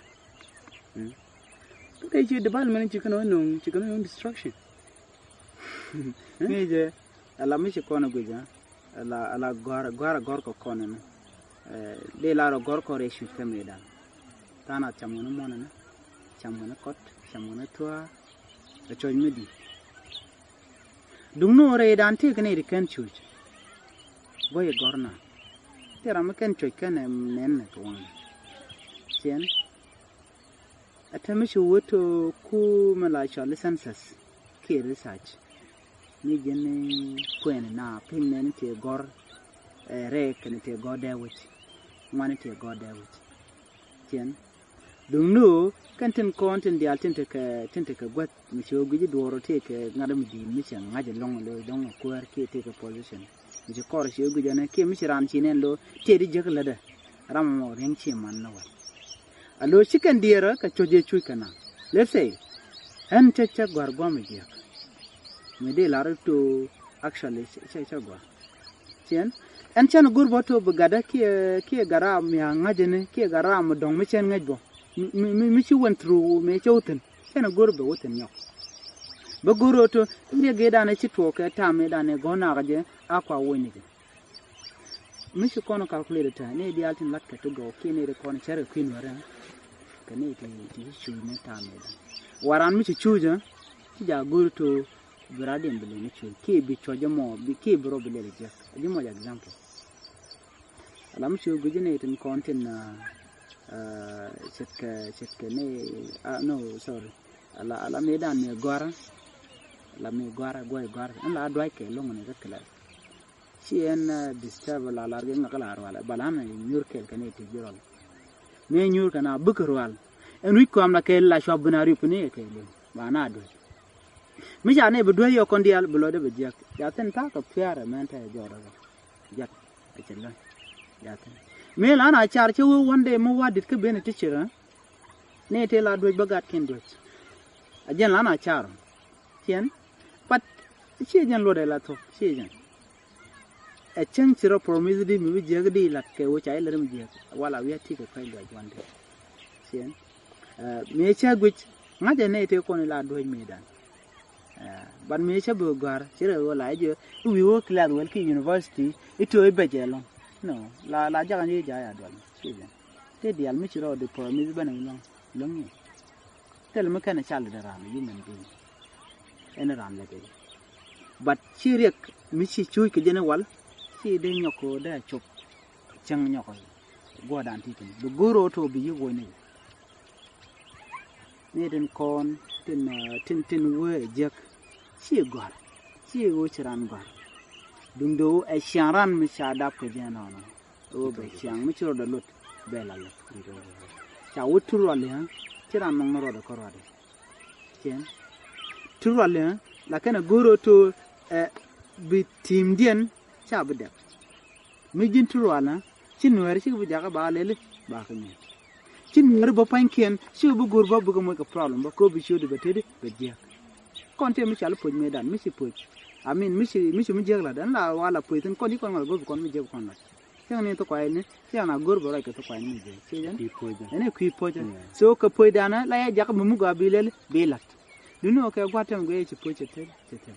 Kä kɛ ciɛ development ci kɛn ɣöö no̱o̱ŋ ci kɛn ɣöö no̱o̱ŋ destruction. Ŋi̱i̱cɛ ala mi ci kɔn ɛ guic ala ala gɔ̱a̱r gɔ̱a̱r gɔ̱a̱r kɔ kɔn ɛn. Dee lar ɔ gɔ̱a̱r kɔn rɛy cuc kɛ mëëdan. Tha̱a̱ŋ a cam ɣän muɔ̱n ɛn. cam kɛn kɔt, cam kɛn tuaar, ɛ cuɔ̱c mi di̱i̱t. Duŋni ɣöö rɛydan tëëkɛ nɛy ti kɛn cuuc. Guɔ̱c ɛ gɔ̱r na. Tëë ram mi kɛn cuɔ̱c kɛn ɛ nɛn ɛ kɛ waŋ. Ciɛn. Ɛ te mi ci wä to̱ ku mi la cɔl i̱ census kiɛ research. Mi ji̱n kuɛn na piny nɛn tëë gɔ̱r, ɛ rɛɛk kɛn tëë gɔ̱r dee wi̱c. Ŋuani tëë gɔ̱r dee wi̱c. Ciɛn. Duŋni ɣöö kɛn tin kɔn tin diaal tin tekɛ, tin tekɛ guäth mi ci ɣöö gui̱ci duɔɔr ɔ tëëkɛ ŋa̱t mi di̱i̱t mi cɛ ŋa̱c ɛlɔ̱ŋ lo̱c dɔ̱ŋ ɛ kuäär kiɛ tëëkɛ position. Mi ci kɔr ci ɣöö gui̱c ɛn kiɛ mi ci raan ci nɛn lo̱ tëë di jiäk lätdɛ. Ram ɛmɔ riäŋ ci man ni wal. A lo̱c ci kɛn diɛɛrä kɛ cuɔ̱c ëë cuc kɛ na. Let's say ɛn cä cä gɔ̱a̱r gua̱a̱m ɛ jiäk. Mi dee lar i̱ to̱ actually cä, cä, cä gɔ̱a̱r. Ciɛn. Ɛn cɛn go̱r bä to̱ bi gatdä kiɛ, kiɛ gat ram mi a ŋa̱c ɛni kiɛ gat ram mi dɔ̱ŋ mi cɛn ŋäc bä. Mi, mi, mi, mi ci went through mi cä wä thi̱n. Cɛn go̱r bɛ wä thi̱n nyɔk. Bä go̱r ɣöö to̱ riɛk gee danɛ ci tuɔɔk kɛ tam mi danɛ gɔ̱r nakä jɛ a kua wä ni jɛ. Mi ci kɔn calculate tɛ ni diaal tin lat kɛ ti gɔw kiɛ ni ri kɔn cɛr kɛ kui̱n wärä. Kɛ ni ti, ti ci cuuc ni tam mi dan. Waran mi ci cuuc ɛ ci ja go̱r to̱ bi radiɛn bi lɛl ni cuuc kiɛ bi cuɔc ɛmɔ bi kiɛ bi rɔ bi lɛl jiɛk. Ji̱ mɔc example. Ala mi ci gui̱c ni tin kɔn tin, ah, ah, ce̱tkɛ, ce̱tkɛ ni, ah, no, sorry. Ala, ala mi dan mi gɔ̱a̱rä. Ala mi gɔ̱a̱rä, guɔy gɔ̱a̱rä. Ɛn la duac kɛ lo̱ŋ ni kä kɛ la. Ci ɛn, ah, disturb la lar gɛ ŋak la rual. Ba lan nyur kɛl kɛ ni ti ji̱ rɔl. Mi nyur kɛ na bik rual. Ɛn wi̱c kɔam la kɛl la cuap bi na riup ni kɛ lo̱ŋ. Ba na duac. Mi ca ni bi duac yɔ kɔn diaal bi lɔcdɛ bi jiɛk. Ja thin ta̱a̱ kɛ pia̱a̱rɛ mɛn tɛ jɔɔdɛ kɛ. Jat. Ɛ cɛ lɔc. Ja thin. Mi la na car cɛ wee one day mi wa dit kä ben ti cirä. Ni ti la duec bä gat kin duec. A jɛn la na car. Ciɛn. But ci jɛn luɔt ɛ la thok ci jɛn. Ɛ cäŋ ci rɔ promise di mi bi jiäk di lat kɛ wec a ilɛ ri mi jiäk. Wala wi̱i̱ a ti kɛ kɔc luɔc one day. Ciɛn. Ɛ, mi cä guic ŋa̱c ɛ ni ti kɔn ila duec mi dan. Ɛ, but mi cä bi gɔ̱a̱r ci rɛ wä la i̱ jɛ i̱ wi̱i̱ wä kilath wɛl ki university i̱ tio i̱ bɛc ɛlɔ̱ŋ. No, la, la jakä ni ja̱ ya dual. Ci jɛn. Ti diaal mi ci rɔ di promise bä ni lɔ̱ŋ. Lɔ̱ŋ ni. Thil mi kɛn cal di ran human being. Ɛn ran lɛ kɛ. But ci riɛk mi ci cuuc kɛ jɛn wal ci di nyɔk kɛ dee cop. Cäŋ nyɔk kɛ guɔdan ti tin bi go̱r ro to bi yi woni. Ni tin kɔn tin, uh, tin, tin wee jiɛk. Ci gɔr ci wee ci ran gɔr. Duŋ do ɛ ciaŋ ran mi ca dap kɛ jɛn nɔnɔ. Ɣöö bɛ ciaŋ mi ci rɔɔdɛ lot bɛ la lot. Ca wä tur ruali ɣä ci ran nɔŋ ni rɔɔdɛ kä ruali. Ciɛn tur ruali ɣä la kɛn a go̱o̱r ɣä to̱ ɛ bi ti̱i̱mdiɛn ca bi dɛp. Mi ji̱n tur ruali ɣä ci nuɛɛri ci bi jakä ba lɛli ba kɛ ŋi̱i̱c. Ci nuɛɛri bä pa̱nykiɛn ci bi go̱o̱r bä bikɛ moc kɛ problem bä ko̱ bi ciötdi bɛ tetdi bɛ jiäk. Kɔn tëë mi cɔal i̱ poc mëëdan mi ci poc. I mean mi ci, mi ci mi jiäk lat ɛn la wa la poc thi̱n kɔn i̱ kɔn ŋɔl a go̱o̱r bi kɔn mi jiäk bi kɔn lat. Cäŋ ni thukuayni cäŋ na go̱r bɛ ruac kɛ thukuayni mi jɛ. Ci jɛ. Kui̱ puɔ̱cä. Ɛn i̱ kui̱ puɔ̱cä. Yeah. So kɛ puɔ̱cdan la yɛ jakä mi mi gɔaa bi lɛl bi la̱t. Duni ɣöö kɛ gua̱a̱r tɛm guiɛ ci puɔ̱cä thil ci thil.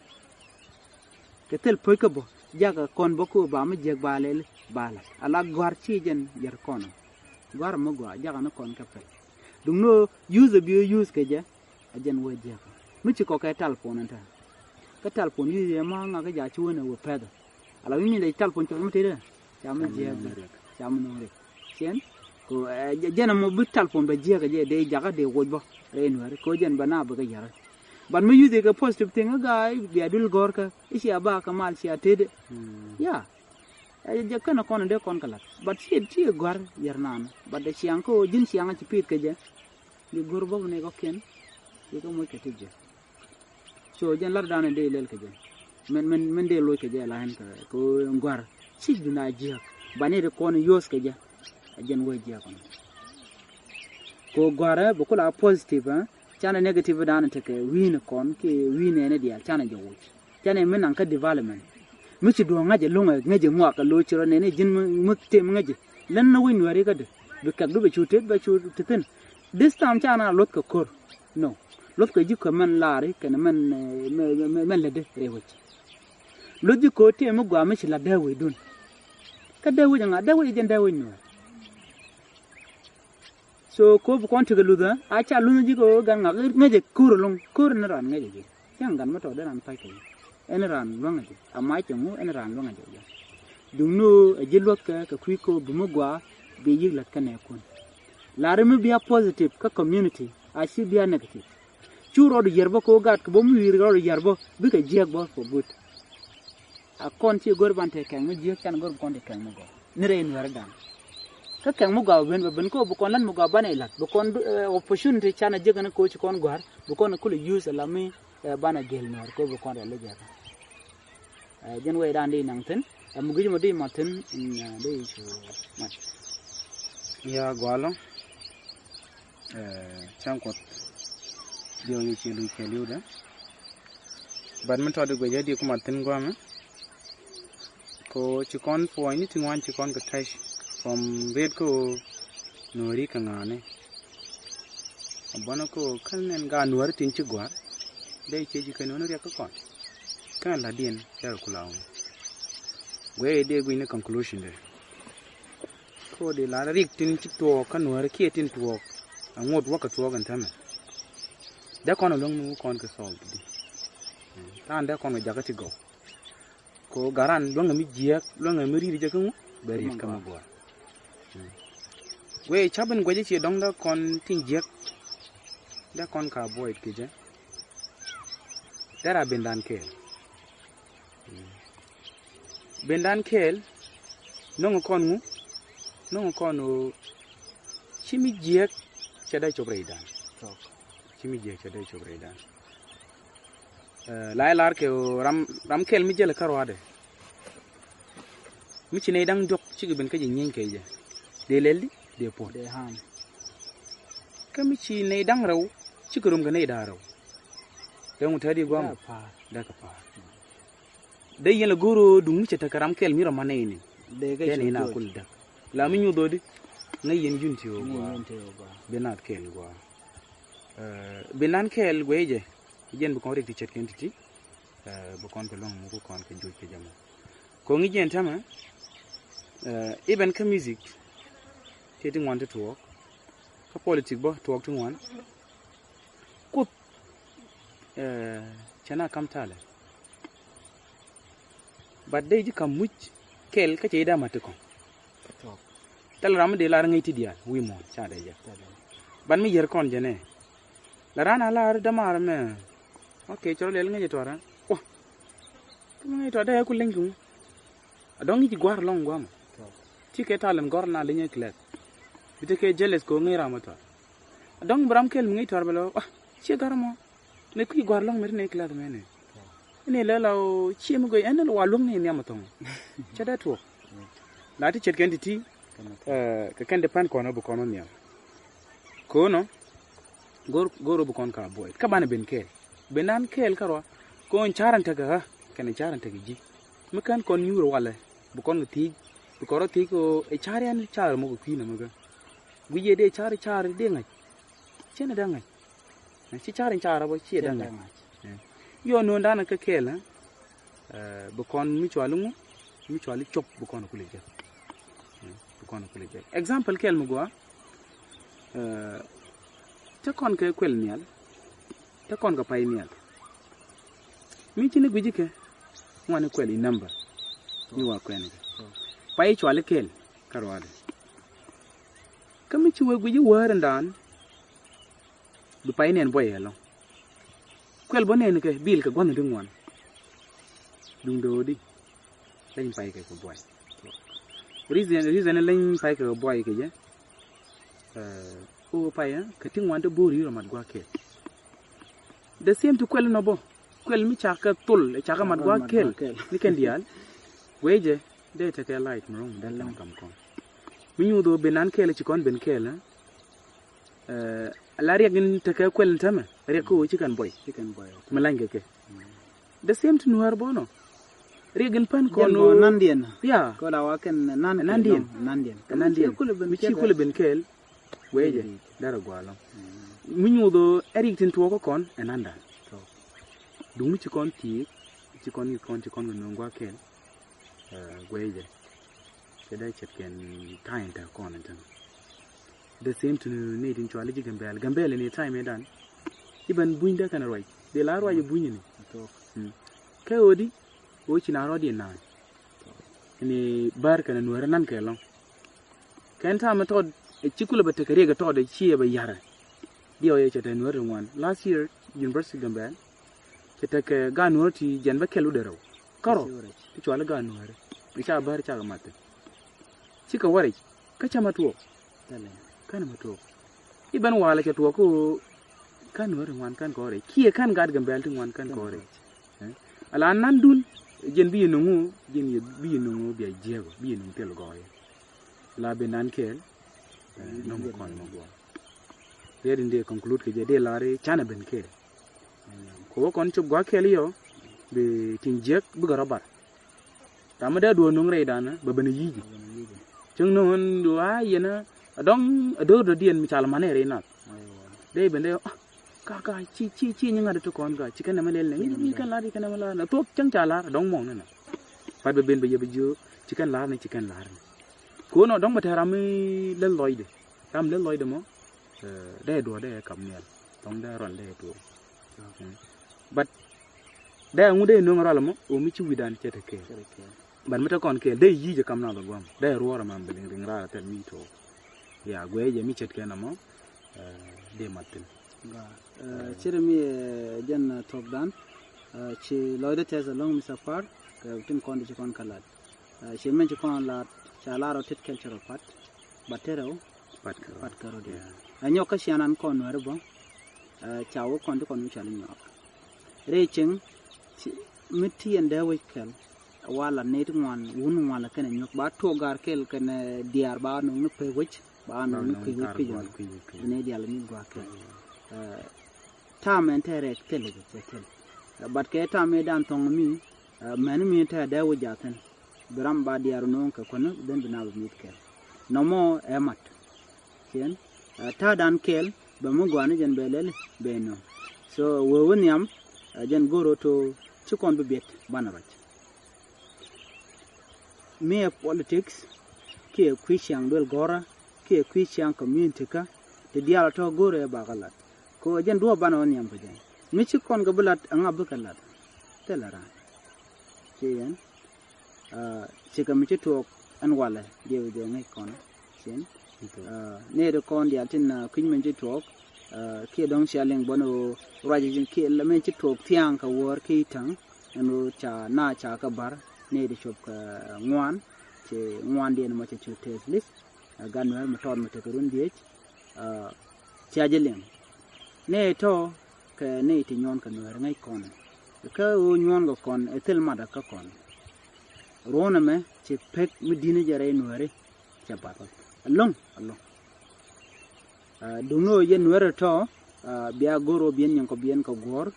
Kɛ thil puɔ̱cä bä jakä kɔn bä ko̱ ba mi jiäk ba lɛl ba la̱t. Ala gua̱a̱r ci jɛn yɛr kɔn. Gua̱a̱r mi gɔaa jakä ni kɔn kɛ pɛl. Duŋni ɣöö use bi ɣöö use kɛ jɛ. A jɛn wee jiäkä mi ci kɔkɛ talpon in te. Kä talpon yiëë yɛ ma ŋakä ja ci wen ɛ wee pɛth. Ala wi̱i̱ mi dee talpon cɔl mi tëëdɛ ca mi jiäkä ca mi no̱o̱ŋ rik. Ciɛn ko jɛn ɛmɔ bi talpon bɛ jiäkä jɛ dee jakä dee woc bä rɛy nuɛri ko jɛn bɛ na bɛ kɛ yärä. But mi yuthi kɛ positive thing ɛ ga̱a̱ bia dul gɔ̱rkä i̱ cia ba kɛ mal cia tëëdɛ. Ya ɛ jɛ kɛn ɛ kɔn in dee kɔn kɛ la̱t but ci ci gɔ̱a̱r yɛr naan but dee ciaŋ ko ji̱n ciaŋ ci pi̱i̱th kɛ jɛ. Bi go̱r bä mi ni kɔ̱kiɛn. Bi kä moc kɛ ti jɛ. So jɛn lar danɛ dee lɛl kɛ jɛ. Mɛn, mɛn, mɛn dee loc kɛ jɛ la ɣän kɛ, kɛ gua̱r. Ci dun a jiäk. Ba ni ri kɔn yos kɛ jɛ. A jɛn wee jiäk kɔn. Kɛ gua̱r bɛ kula positive, eh? Canɛ negative danɛ tekɛ wi̱i̱ni kɔn kɛ wi̱i̱ni ɛn diaal canɛ jɛ woc. Canɛ mi naŋ kä development. Mi ci duɔ̱ɔ̱ŋ ŋäcɛ luŋɛ ŋäcɛ ŋuak kɛ lo̱c ci rɔ nɛni ji̱n mi, mi tëëm ŋäcɛ. Län ni wi̱c nuɛɛri kädɛ. Bi kɛk du bɛ cu tet bɛ cu ti thi̱n. This time ca na luɔth kɛ ko̱r. No. Luɔth kɛ ji̱ kɛ mɛn laari kɛn mɛn, eh, mɛ, mɛ, mɛ, mɛn lätdi rɛy wec. Luɔth ji̱ ko̱r tëë mi gɔaa mi ci la dee wecdun. Kä dee wec ŋa dee wec jɛn dee wec nuɛɛr. So ko bi kɔn tekɛ luthä a ca luthä ji̱ kɛ ɣöö gan ŋak ŋäcɛ ko̱r ɛlɔ̱ŋ, ko̱r ɛn raan ŋäcɛ ji̱. Cäŋ gan mi tɔɔt dee raan pa̱c kɛ ji̱. Ɛn raan luäŋɛ ji̱ a mac cɛ ŋu ɛn raan luäŋɛ jɛ jɛ. Duŋni ɣöö ɛ ji̱ luäk kɛ kɛ kui̱ ko bi mi gɔaa bi yi̱k la̱t kä nɛɛkun. La̱r mi bia positive kä community a ci bia negative. Cu rɔɔdu yiɛr bä ko gaat kɛ bä mi wi̱i̱r rɔɔdu yiɛr bä bikɛ jiɛk bä for good. A kɔn ci go̱r ban te kɛŋ mi jiäk can go̱r bi kɔn te kɛŋ mi gɔaa ni rɛy nuɛr dan. Kä kɛŋ mi gɔaa ben bɛ ben ko bi kɔn län mi gɔaa banɛ ilat bi kɔn eh, opportunity can a jiäk ni ko ci kɔn gɔ̱a̱r bi kɔn kulɛ use ala mi eh, banɛ gel nuɛr ko bi kɔn rɛ lɛ jɛk. Eh, jɛn wɛy dan di naŋ thin ɛ mi guic mi di ma thin in eh, di cu mat. Ya gɔalɔ. Eh, cäŋ kuɔth diɛw yɛ ciɛ luc kɛɛliw dɛ. But min tɔt di guecä di kuma thin guamɛ. Ko ci kɔn puɔ̱ny ni ti ŋuan ci kɔn kɛ tɛc from ret ko nuɔri kɛ ŋa̱ni. A buɔnä ko kän nɛn ga nuɔri tin ci gua̱r. Dee ciɛ ci kɛ nuɔni riɛk kä kɔn. Kän la diɛn cɛ kɛ kula wun. Guɛ dee guic ni conclusion dɛ. Ko di lar rik tin ci tuɔɔk kä nuääri kiɛ tin tuɔɔk. Aŋot wäkɛ tuɔɔk in tämɛ. Dee kɔn a luäŋ mi wä kɔn kɛ solve di. Ta̱a̱n dee kɔn kɛ jakä ti gɔw. Ko garan luäŋɛ mi jiɛɛk luäŋɛ mi ri̱t jɛ kä ŋu bɛ ri̱t kä mi gua̱a̱r. Wee cap in guɛcä ci dɔ̱ŋ dee kɔn tin jiɛk. Dee kɔn ka avoid kecä. Dee ra bendan kɛɛl. Bendan kɛɛl. No̱ŋ kɔn ŋu no̱ŋ kɔn ɣöö ci mi jiɛk cɛ dee cop rɛydan. Ci mi jiɛk cɛ dee cop rɛydan. Eh, la ilar kɛ ɣöö ram ram kɛl mi jälɛ kä ruaadɛ. Mi ci nɛy da̱ŋ diɔ̱k cikɛ ben kä jɛ nyieeny kɛ jɛ. Dee lɛl di dee puɔ̱t. Kä mi ci nɛy da̱ŋ rɛw cikɛ rom kɛ nɛy da̱ŋ rɛw. Dee ŋu tɛ̈t di guam. Dee kɛ pa̱a̱r. Dee yɛn lɛ go̱r ɣöö duŋ mi cɛ tekɛ ram kɛl mi rɔ ma nɛy ni. Dee nɛy na kul däk la mi nyuth ɣöö di. Ŋäc yɛn yun ti ɣöö gua̱a̱. Bi naath kɛl gua̱a̱. Eh, bi nan kɛɛl guɛy jɛ. Jɛn bi kɔn rik ti ce̱tkɛn ti̱ti̱. Eh, bi kɔn kɛ luäŋ muk kɔn kɛ juc kɛ jɛ mɔ. Ko̱ŋi jɛn tämɛ. Eh, even kä music. Ti ti ŋuan ti tuɔɔk. Kä politik bä tuɔɔk ti ŋuan. Kuth. Eh, cɛ na kam talɛ. But dee ji̱ kam muc kɛl kä cɛ ji̱ dee mat ti kɔn. Thil ram mi dee lar ŋäc ti diaal wi̱i̱ muɔ̱ɔ̱n ca dee jɛ. But mi yär kɔn jɛ nɛ. La ran a lar dämaar mɛ. Ok, cɔl lɛl ŋäc tuɔrɛ. Wah. Kä mi ŋäc tuɔrɛ dee ku leny ki ŋu. A dɔŋ i̱ ci gua̱r lɔŋ gua̱mɔ. Ci kɛ talent gɔr na leny ɛ kilɛk. Bi te kɛ jealous ko ŋäc ram a tuɔrɛ. A dɔŋ bi ram kɛl mi ŋäc tuɔrɛ bɛ lɔ. Wah. Ciɛ gar mɔ. Ni kui̱ gua̱r lɔ̱ŋ mi ti ni kilath mɛni. Ni lɛ la ɔ ciɛ mi go̱y ɛn ni wa luäŋ ni nhiam thɔŋ. Cɛ dee tuɔk. La ti ce̱tkɛn ti ti. Eh, kɛ kɛn depend kɔn ɔ bi kɔn ɔ nhiam. Ko̱nɔ go̱r go̱r ɔ bi kɔn ka buɔy kä banɛ ben kɛɛl. Ben nan kɛɛl kä rua. Ko̱n ca̱r ɛn tekɛ ɣä kɛn ca̱r ɛn tekɛ ji̱. Mi kɛn kɔn nyuur walɛ bi kɔn kɛ thiec. Bi kɔn rɔ thiec kɛ ɣöö ɛ ca̱r yɛn ca̱r mɔ kɛ kui̱n ɛmɛ kä. Guic yɛ dee ca̱r ca̱r dee ŋa̱c. Cɛn ɛ dee ŋa̱c. Ci car in car bä ciɛ daŋ. Yɔ nuɔ̱n danɛ kä kɛɛl ɛ bi kɔn mi cuali ŋu mi cuali cop bi kɔn kuli jɛ. Bi kɔn kuli jɛ example kɛɛl mi gua. Te kɔn kɛ kuɛl nhial. Te kɔn kɛ pay nhial. Mi ci ni guici kɛ ŋuani kuɛl in number. Mi wa kuɛn kɛ pay cuali kɛɛl kä ruali. Kä mi ci wee guici wäär in daan. Bi pay nɛn buɔy ɛlɔ. Kuɛl bä nɛn kɛ bil kɛ gua̱n di ŋuan. Duŋ do̱o̱di leny pay kɛ kɛ buɔy. Reason reason leny pay kɛ kɛ buɔy kɛ jɛ. Ko pay kɛ ti ŋuan ti bo̱o̱ri rɔ mat gua̱ kɛl. The same ti kuɛl nɔ bä kuɛl mi cakɛ thol cakɛ mat gua̱ kɛl ni kɛn diaal. Wee jɛ dee tekɛ light mi ro̱ŋ dee kam kam kɔn. Mi nyuuth ɣöö ben nan kɛɛl ci kɔn ben kɛɛl. Ala riɛk in tekɛ kuɛl in tämɛ riɛk kä ɣöö ci kɛn buɔy. Mi lany kɛ kɛ. The same ti nuäär bɔnɔ. Riɛk in pän kɔn ɣöö nandiɛn. Ya. Nandiɛn. Nandiɛn. Mi ci kulɛ ben kɛɛl. Wee jɛ derɛ gua̱a̱lɔ. Mi nyuuth ɣöö ɛ riɛk tin tuɔɔk kä kɔn ɛ nanda. Duŋ mi ci kɔn thiek ci kɔn ci kɔn ci kɔn kɛ nuɔ̱ŋ gua̱a̱ kɛɛl. Guee jɛ. Cɛ dee ce̱tkɛn ta̱a̱ in te kɔn in te. The same to ni tin cuali ji̱ Gambɛl. Gambɛl ni time dan. Iban buny de kɛn ruac. De la ruac buny ni. Mm. Kɛ ɣöö di, ɣöö ci na rɔ̱diɛn naath. Ni bär kɛn nuäärä nan kɛ lɔ̱ŋ. Kɛn ta̱a̱ mi tɔt, ɛ ci kulɛ bɛ tekɛ riɛk ɛ tɔt ɛ ci ɛ bɛ yarɛ. Diɛ ɣɔyɛ cɛ tɛ nuäärä ti ŋuan. Last year, University Gambɛl, cɛ tekɛ gaat nuäärä ti jɛn bä kɛl wut ɛ rɛw. Kärɔ, ti cuali gaat nuäärä. Ni ca bär ca kɛ math. Cikɛ wä rɛc, kä cä ma tuɔɔk. Kɛn ma tuɔɔk. Iban walɛ cɛ tuɔɔk kä ɣöö kän nuäärä ti ŋuan kän kɔn rɛc. Kiɛ kän gaat Gambɛl ti ŋuan kän kɔn rɛc. Ala nan dun, jɛn bi yɛ no̱ŋ ɣöö, jɛn yɛ bi yɛ no̱ŋ ɣöö bia jiɛk ɔ, bi yɛ no̱ŋ thil gɔɔyɛ. La ben nan kɛɛl, eh, no̱ŋ kɔn mɔ guɔ. Riɛt in dee conclude kɛ jɛ dee lar i̱ canɛ ben kɛɛl. Kɛ wä kɔn cop gua̱a̱th kɛɛl iɔ, bi tin jiɛk bikɛ rɔ bar. Tami dee duɔ̱ɔ̱r no̱ŋ rɛydan bɛ ben a yi̱i̱c. Cäŋ no̱ŋ ɛn du a yɛn a dɔ̱ŋ a do̱r dɔ̱diɛn mi cal manɛ rɛy nath. Dee ben dee, ah, ka, ka, ci, ci, ci nyi ŋa̱t ti kɔn ka, ci kɛn nɛmɛ lɛl nɛ, nyi, nyi kɛn lar, ci kɛn nɛmɛ lar nɛ, thuɔ̱k cäŋ ca lar, a dɔ̱ŋ muɔ̱ŋ ni nɛ. Pat bɛ ben bɛ yɛ bɛ jiö, ci kɛn lar ni, ci kɛn lar ni. Ko̱n ɔ dɔ̱ŋ bɛ tɛ̈r ram mi lɛl lɔcdɛ, ram lɛl lɔcdɛ mɔ, eh, dee duɔ̱ɔ̱r dee kap miɛl, dɔ̱ŋ dee rɔl dee tuɔɔk. But dee ŋu dee no̱ŋ rɔl mɔ, ɣöö mi ci wi̱dan cɛ te kɛɛl. Cɛ te kɛɛl. But mi te kɔn kɛɛl, dee yi̱i̱c ɛ kam nath ɛ gua̱a̱m, dee ruɔ̱ɔ̱r ɛmam bi liŋ riŋ raar ɛ thil mi tuɔɔk. Ya, guɛy jɛ mi ce̱tkɛ nɔmɔ, eh, dee mat thi̱n. Ga, eh, ciri mi, eh, jɛn, eh, thuɔ̱kdan, eh, ci lɔcdä tɛth ɛlɔ̱ŋ mi thɛpar, kɛ tin kɔn di ci kɔn kɛ lat. Eh, ci min ci kɔn lat, ca lar ɔ tet kɛl ci rɔ pat, bat te rɛw, pat kɛ rɔ. Pat kɛ rɔ di. Yeah. Ɛ nyɔk kä cian an kɔn nuɛri bä, eh, ca wä kɔn ti kɔn mi cɔal inyuak. Rɛy cieŋ, ci, mi ti ɛn dee wec kɛl, wa la nɛy ti ŋuan, wun ŋuan la kɛn ɛ nyuɔ̱k, ba tuɔɔk gaar kɛl kɛn, eh, diaar ba nöŋ ni pek wec, ba nöŋ ni kui̱ wec kui̱ jɛ. Bi nɛy diaal mi gua̱a̱k kɛl. Eh, tam ɛn te rɛɛk thil i̱ cɛ thil. Eh, but kɛ tam mi dan thɔŋ mi, eh, mɛn mi te dee wec jaathin. Bi ram ba diaar nöŋ kɛ kuäni, ben bi na bi mi̱th kɛl. Nɔmɔ ɛ mat. Ciɛn, eh, ta̱a̱ dan kɛl, bɛ mi gua̱a̱k ni jɛn bɛ lɛl, bɛ nöŋ. So, wee wä nhiam, eh, jɛn go̱r ɣöö to ci kɔn bi biɛt banɛ ruac. Mi ɛ politics, kiɛ kui̱ ciaŋ duel gɔ̱rä, kiɛ kui̱ ciaŋ community kä, ti diaal tɔ̱ go̱rɛ bakɛ lat. Kɛ ɣöö jɛn duɔ̱ɔ̱p banɛ wä nhiam kɛ jɛn. Mi ci kɔn kɛ bi lat, ɛŋa bikɛ lat? Thilɛ raan. Ci yɛn, ah, cikɛ mi ci tuɔɔk ɛn walɛ, diɛ bi jɛ ŋäc kɔn. Cin. Ah, nɛy ti kɔn diaal tin, ah, kui̱ny min ci tuɔɔk, ah, kiɛ dɔ̱ŋ cia liŋ bɔn ɣöö ruac kiɛ la min ci tuɔɔk thia̱a̱ŋ kɛ wäär ki ta̱ŋ, ɛn ɣöö ca na ca kɛ bar, nɛy ti cop kɛ ŋuan, ci ŋuandiɛn mɔ ci cu tɛth li̱th, ah, gan nuɛr mi tɔɔt mi tekɛ run dhiec, ah, cia jɛ liŋ. Nɛy tɔ kɛ nɛy ti nyuɔn kɛ nuɛr ŋäc kɔn. Kä ɣöö nyuɔn kɛ kɔn, ɛ thil matdä kä kɔn. Ruɔ̱n ɛmɛ ci pek mi di̱n jɛ rɛy nuɛri. Cɛ bath. Ɛlɔ̱ŋ, ɛlɔ̱ŋ. Ah, duŋni ɣöö yɛn nuɛrɛ tɔ, ah, bia go̱r ɣöö biɛn nyin kɔ biɛn kɛ guɔ̱ɔ̱r.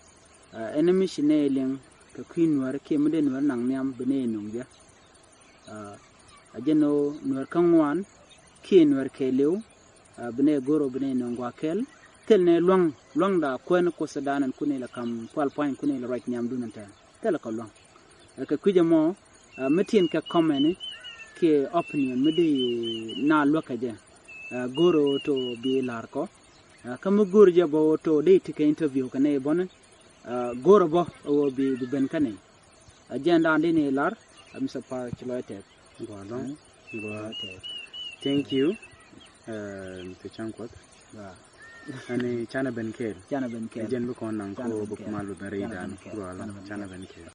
Ah, ɛn mi ci nɛy liŋ kɛ kui̱ nuɛr kiɛ mi dee nuɛr naŋ nhiam bi nɛy nöŋ jɛ. Ah, a jɛn ɣöö nuɛr kä ŋuan kiɛ nuɛr kɛɛliw, ah, bi nɛy go̱r ɣöö bi nɛy nöŋ gua̱a̱k kɛl. Thil nɛy lua̱ŋ, lua̱ŋda kuɛn kuothdan ɛn kun nɛy lɛ kam pual pua̱ny kun nɛy lɛ ruac nhiamdun ɛn tɛn. Thilɛ kɛ lua̱ŋ. Ɛ kɛ kui̱cä mɔ, ah, mi tin kɛ comment kiɛ opinion mi di na luäk kɛ jɛ. Ah, go̱r ɣöö to bi la̱r kɔ. Ah, kä mi go̱r jɛ bä ɣöö to di ti kɛ interview kɛ nɛy bɔni. Ah, go̱r bä ɣöö bi, bi ben kä nɛy. Ah, jɛn dan di ni lar, ah, mi thɛpar ci lɔc tɛth. Gua lɔŋ. Gua tɛth. Thank you. Eh, Mister Chaŋ Kuɔth. Ani canɛ ben kɛɛl. Canɛ ben kɛɛl. Jɛn bi kɔn naŋ ko bi kumal bi ben rɛy dan. Gua lɔŋ. Canɛ ben kɛɛl.